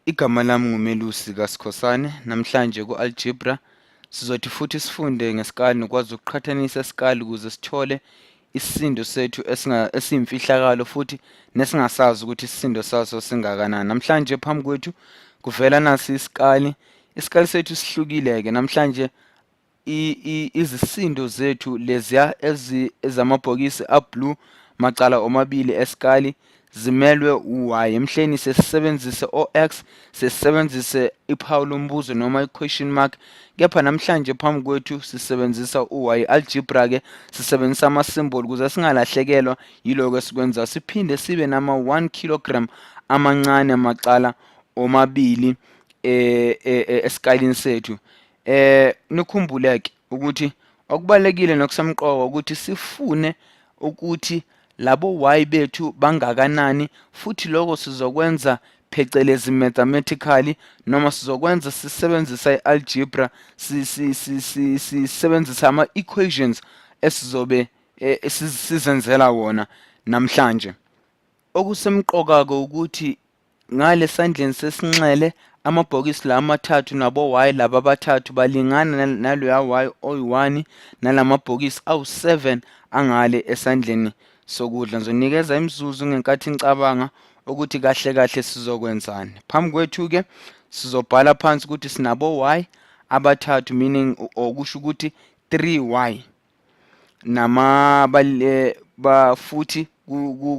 Igama lami nguMelusi kaSikhosana. Namhlanje ku-Algebra sizothi futhi sifunde ngesikali nokwazi ukuqhathanisa isikali ukuze sithole isisindo sethu esiyimfihlakalo futhi nesingasazi ukuthi isisindo saso singakanani. Namhlanje phambi kwethu kuvela nasi isikali. Isikali sethu sihlukile-ke namhlanje izisindo zethu leziya ezamabhokisi ablue macala omabili esikali zimelwe u-y. Emhleni sesisebenzise o-x, sesisebenzise iphawu lombuzo noma i-question mark, kepha namhlanje phambi kwethu sisebenzisa u-y. Algebra-ke sisebenzisa ama-symbol ukuze singalahlekelwa yiloko esikwenzayo. Siphinde sibe nama-1 kilogram amancane macala omabili esikalini sethu. Nikhumbule-ke ukuthi okubalulekile nokusemqoka ukuthi sifune ukuthi labo y bethu bangakanani, futhi lokho sizokwenza phecelezi mathematically noma sizokwenza sisebenzisa i-algebra, sisebenzisa ama-equations esizobe sizenzela wona namhlanje. Okusemqoka-ke ukuthi ngale sandleni sesinxele amabhokisi la amathathu nabo y laba abathathu balingana naloya y oyi-1 nalamabhokisi awu-7 angale esandleni sokudla. Ngizonikeza imizuzu ngenkathi ngicabanga ukuthi kahle kahle sizokwenzani. Phambi kwethu-ke sizobhala phansi ukuthi sinabo y abathathu, meaning okusho ukuthi 3y nama ba futhi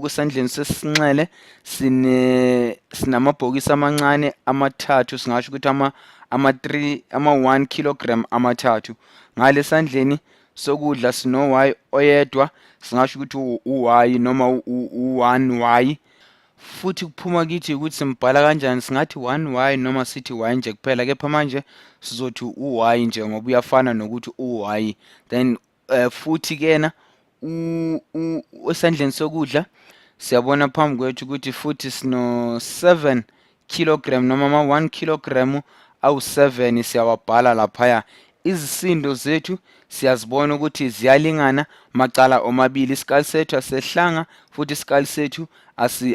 kusandleni sesinxele sine sinamabhokisi amancane amathathu, singasho ukuthi ama 3 ama 1 kilogram amathathu. Ngale sandleni sokudla sino y oyedwa, singasho ukuthi u-y noma u-1y. Futhi kuphuma kithi ukuthi simbhala kanjani, singathi 1y noma sithi y nje kuphela, kepha manje sizothi u-y nje ngoba uyafana nokuthi u-y. Then futhi kena esandleni sokudla siyabona phambi kwethu ukuthi futhi sino 7 kilogram noma ama 1 kilogram awu-7 siyawabhala laphaya. Izisindo zethu siyazibona ukuthi ziyalingana macala omabili, isikali sethu asehlanga futhi isikali sethu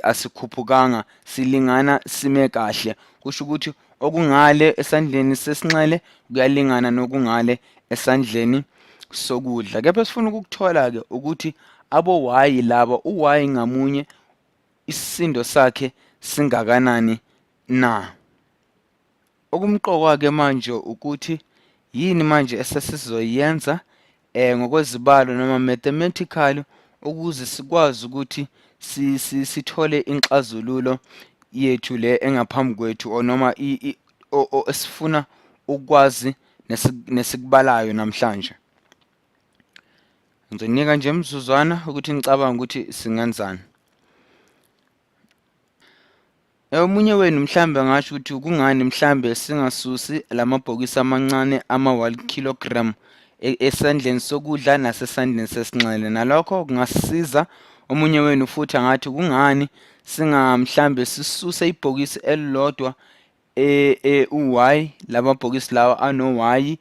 asikhuphukanga, silingana sime kahle. Kusho ukuthi okungale esandleni sesinxele kuyalingana nokungale esandleni sokudla. Kepha sifuna ukukuthola-ke ukuthi abo-y laba, u-y ngamunye isisindo sakhe singakanani na. Okumqoka-ke manje ukuthi yini manje esesizoyenza ngokwezibalo noma mathematical ukuze sikwazi ukuthi sithole inxazululo yethu le engaphambi kwethu or noma esifuna ukwazi nesikubalayo namhlanje. Ngizonika nje imizuzwana ukuthi nicabange ukuthi singenzani. Omunye wenu mhlambe angasho ukuthi kungani mhlambe singasusi lamabhokisi amancane ama-1 kilogram esandleni sokudla nasesandleni sesinxele. Nalokho kungasisiza. Omunye wenu futhi angathi kungani singa mhlambe sisuse ibhokisi elilodwa u-Y, lamabhokisi lawa ano-Y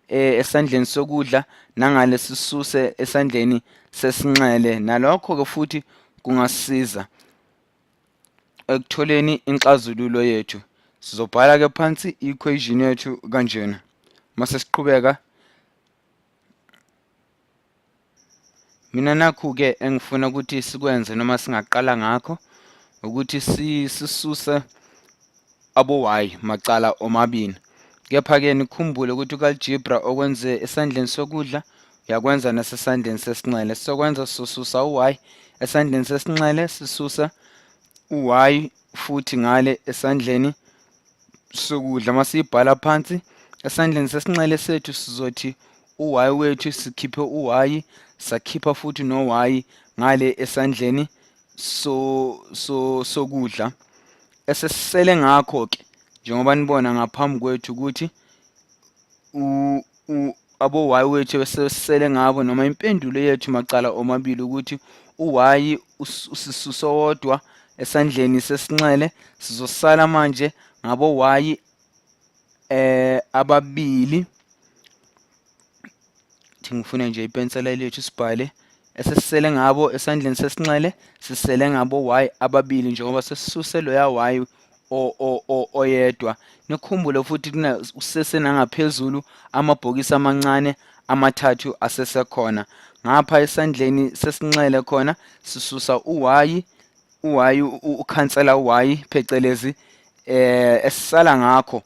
esandleni sokudla nangale sisuse esandleni sesinxele. Nalokho-ke futhi kungasisiza ekutholeni inxazululo yethu. Sizobhala ke phansi i-equation yethu kanjena. Mase siqhubeka, mina nakhu-ke engifuna ukuthi sikwenze noma singaqala ngakho ukuthi sisuse abo-y macala omabili. Kepha-ke nikhumbule ukuthi ku-algebra okwenze esandleni sokudla uyakwenza nasesandleni sesinxele. Sizokwenza sizosusa u-y esandleni sesinxele, sisusa u-y futhi ngale esandleni sokudla. Masiyibhala phansi esandleni sesinxele sethu sizothi u-y wethu sikhiphe u-y, sakhipha futhi no-y ngale esandleni sokudla. Esesisele ngakho-ke njengoba nibona ngaphambi kwethu ukuthi abo-y wethu esesisele ngabo noma impendulo yethu macala omabili ukuthi u-y usisusa wodwa esandleni sesinxele, sizosala manje ngabo-y ababili. Thi ngifune nje ipensela lethu sibhale esesisele ngabo esandleni sesinxele, sisele ngabo y ababili njengoba sesisuse loya y oyedwa. Nikhumbule futhi kusesenangaphezulu amabhokisi amancane amathathu asesekhona. Ngapha esandleni sesinxele khona sisusa u-y, u-y ukhansela u-y phecelezi esisala ngakho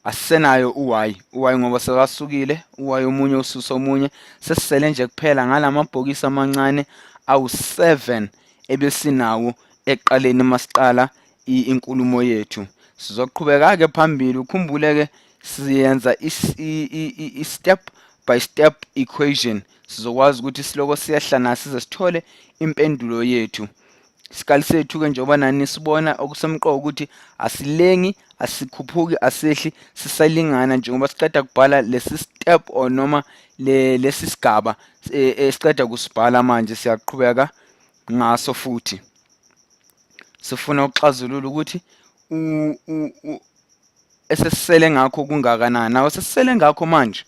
asisenayo u-y, u-y ngoba sekasukile u-y omunye ususa omunye, sesisele nje kuphela ngalamabhokisi amancane awu-7 ebesinawo ekuqaleni masiqala inkulumo yethu. Sizoqhubeka-ke phambili, ukhumbule-ke siyenza i-step by step equation, sizokwazi ukuthi siloko siyehla naso size sithole impendulo yethu. Isikali sethu-ke njengoba nani sibona okusemqoka ukuthi asilengi, asikhuphuki, asehli, sisalingana njengoba siqeda kubhala lesi step or noma lesi sigaba esiqeda kusibhala manje, siyaqhubeka ngaso futhi. Sifuna ukuxazulula ukuthi esesisele ngakho kungakanani. Nawo sesisele ngakho manje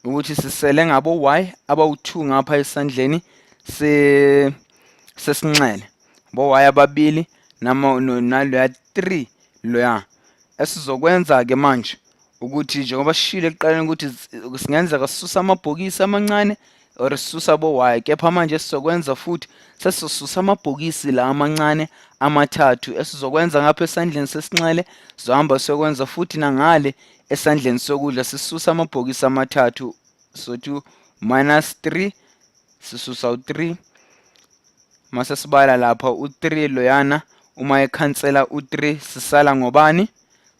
ukuthi sisele ngabo y abawu-2 ngapha esandleni sesinxele, bo y ababili naloya 3 loya. Esizokwenza-ke manje ukuthi njengoba sishilo ekuqaleni ukuthi singenzeka sisusa amabhokisi amancane or sisusa bo y, kepha manje sizokwenza futhi sesizosusa amabhokisi la amancane amathathu. Esizokwenza ngapha esandleni sesinxele, sizohamba siyokwenza futhi nangale esandleni sokudla, sisusa amabhokisi amathathu, sothi minus 3, sisusa u-3, mase sibala lapha u-3 loyana, uma ekhansela u-3 sisala ngobani?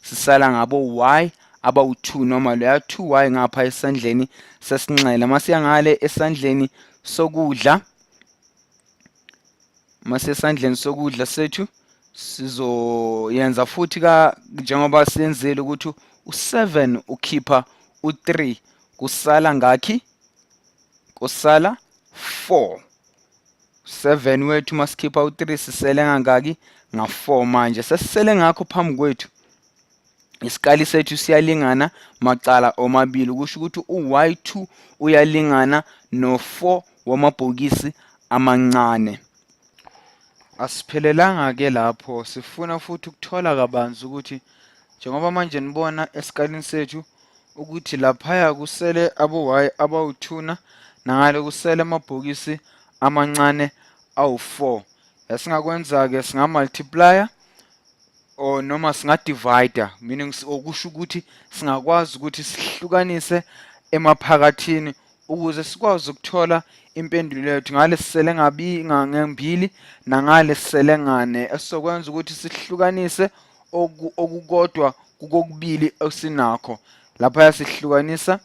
Sisala ngabo y abawu-2 noma loya 2y ngapha esandleni sesinxele. Masiya ngale esandleni sokudla, mase esandleni sokudla sethu sizoyenza futhi njengoba senzile ukuthi u-7 ukhipha u-3, kusala ngakhi? Kusala 4. 7 wethu masikhipha u-3 sisele ngangaki? Nga-4. Manje sesisele ngakho phambi kwethu, isikali sethu siyalingana macala omabili, kusho ukuthi u-y2 uyalingana no-4 wamabhokisi amancane. Asiphelelanga-ke lapho, sifuna futhi ukuthola kabanzi ukuthi njengoba manje nibona esikalini sethu ukuthi laphaya kusele abo-y abawu-2 nangale kusele amabhokisi amancane awu-4. Esingakwenza-ke singa-multiplier or noma singa-divide, meaning okusho ukuthi singakwazi ukuthi sihlukanise emaphakathini ukuze sikwazi ukuthola impendulo yethu. Ngale sisele ngambili nangale sisele ngane, esizokwenza ukuthi sihlukanise okukodwa kukokubili esinakho. Lapha sihlukanisa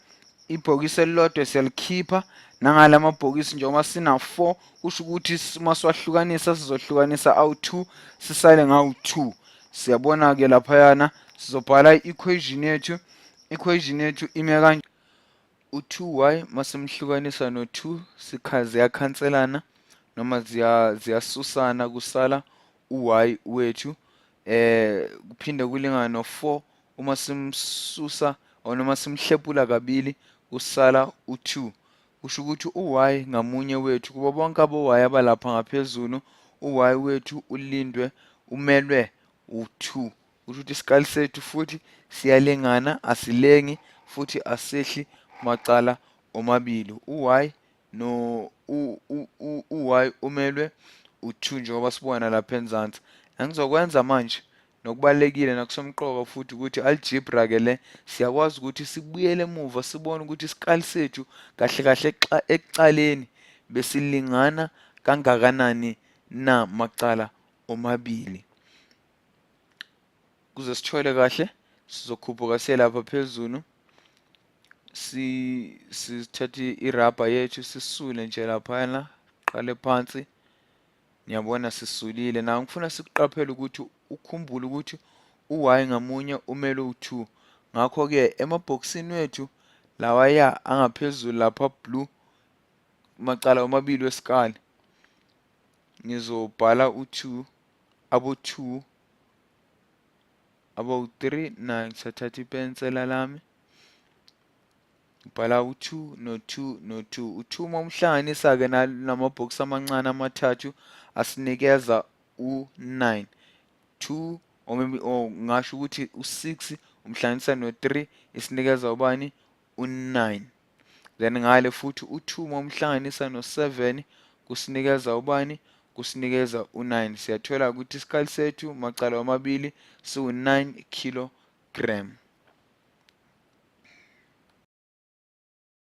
ibhokisi elilodwa siyalikhipha, nangale amabhokisi njengoba sina-4 kusho ukuthi uma siwahlukanisa sizohlukanisa awu-2 sisale ngawu-2. Siyabona-ke laphayana sizobhala i-equation yethu. Equation yethu ime kanje, u-2y masimhlukanisa no-2 ziyakhanselana noma ziyasusana, kusala u-y wethu, kuphinde kulingana no-4 uma simsusa or noma simhlepula kabili kusala u-2. Kusho ukuthi u-y ngamunye wethu kubo bonke abo-y abalapha ngaphezulu, u-y wethu ulindwe umelwe u-2. Kusho ukuthi isikali sethu futhi siyalingana, asilengi futhi asehli macala omabili. U-y no u-y umelwe u-2 njengoba sibona lapha enzansi. Engizokwenza manje nokubalulekile nakusomqoka futhi ukuthi algebra ke le siyakwazi ukuthi sibuyele emuva sibone ukuthi isikali sethu kahle kahle ekuqaleni besilingana kangakanani na macala omabili. Kuze sithole kahle sizokhuphuka siye lapha phezulu, sithathe irabha yethu sisule nje laphana, qale phansi. Niyabona sisulile. Na ngifuna sikuqaphele ukuthi ukhumbule ukuthi u-y ngamunye umele u-2. Ngakho-ke emabhokisini wethu lawaya angaphezulu lapha blue macala omabili wesikali, ngizobhala u-2, abo-2, abo-3. Na ngisathatha ipensela lami, ngibhala u-2 no-2 no-2. U-2 uma umhlanganisa-ke namabhokisi amancane amathathu asinikeza u-9. 2 Or maybe or ngasho ukuthi u-6 umhlanganisa no-3 isinikeza ubani? U-9. Then ngale futhi u-2 uma umhlanganisa no-7 kusinikeza ubani? Kusinikeza u-9. Siyathola ukuthi isikali sethu macala wamabili siwu-9 kilogram.